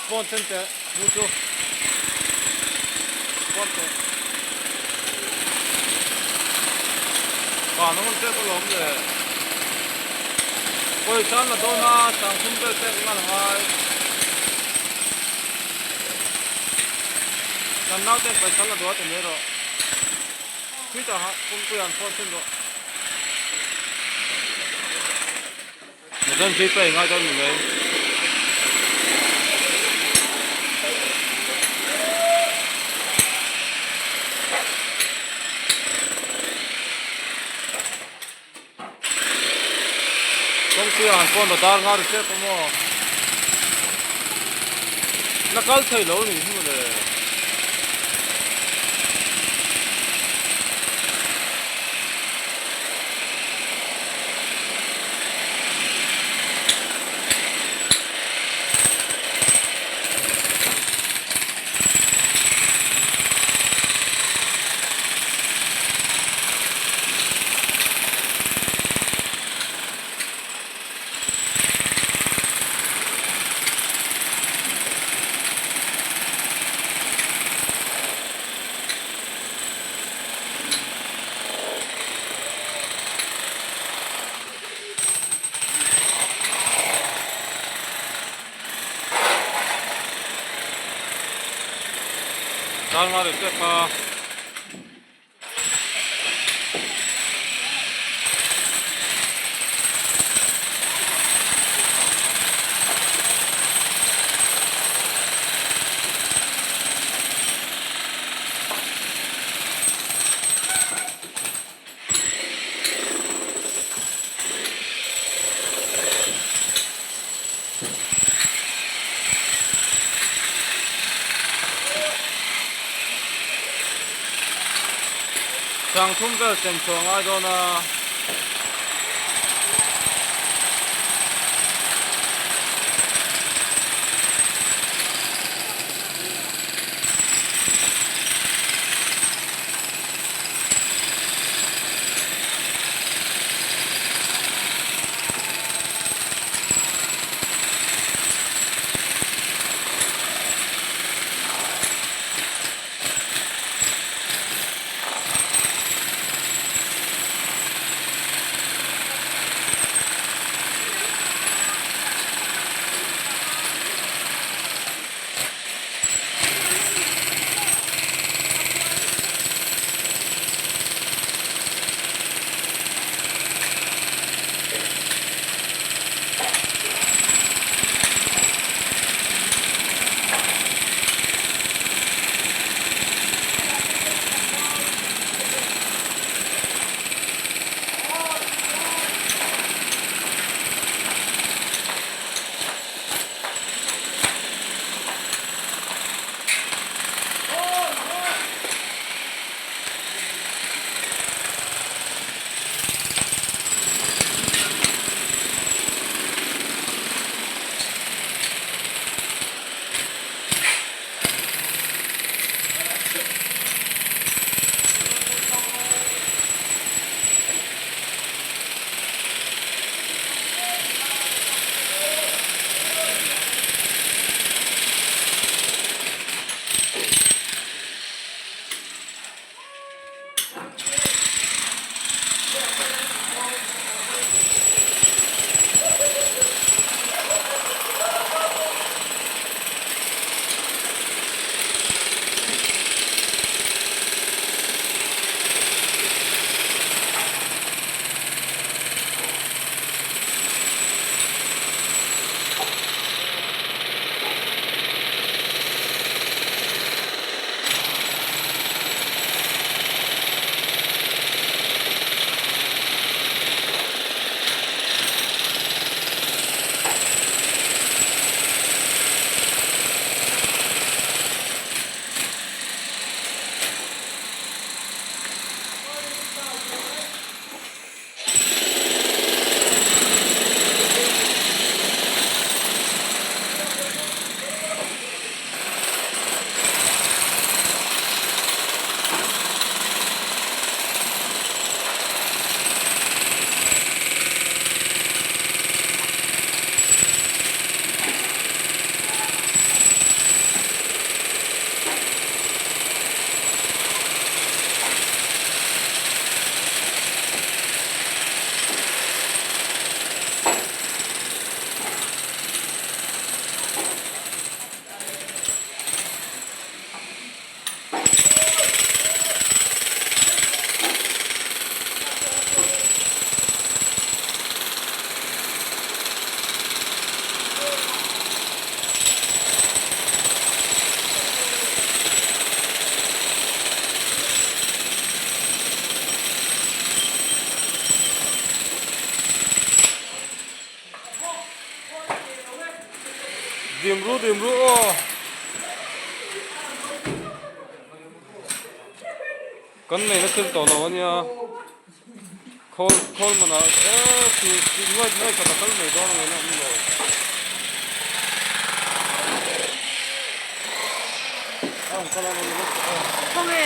Phone then teh nu chu phone teh van a hawn tep alawm le pawisa an la dawn a sangthum vel pek ngan a ngai kan naute in pawisa an la duh a ti mai rawh khitah kawngpuiah an phone then rawh. Zan zui pawh i ngai dawn ni mai. Kawngpuia han phone rawh dar nghal hrep a maw? La kal thei lo ni hi mawle. Darnga leh tep a. Sangthum vel sem chhuah ngai dawn a. Dim ru dim ru aw. Kan neihna thil tawh lo ania. Khawl khawl manah eee si nuai nuai khat a kal mai dawn ang in a awm lo. Khawnge?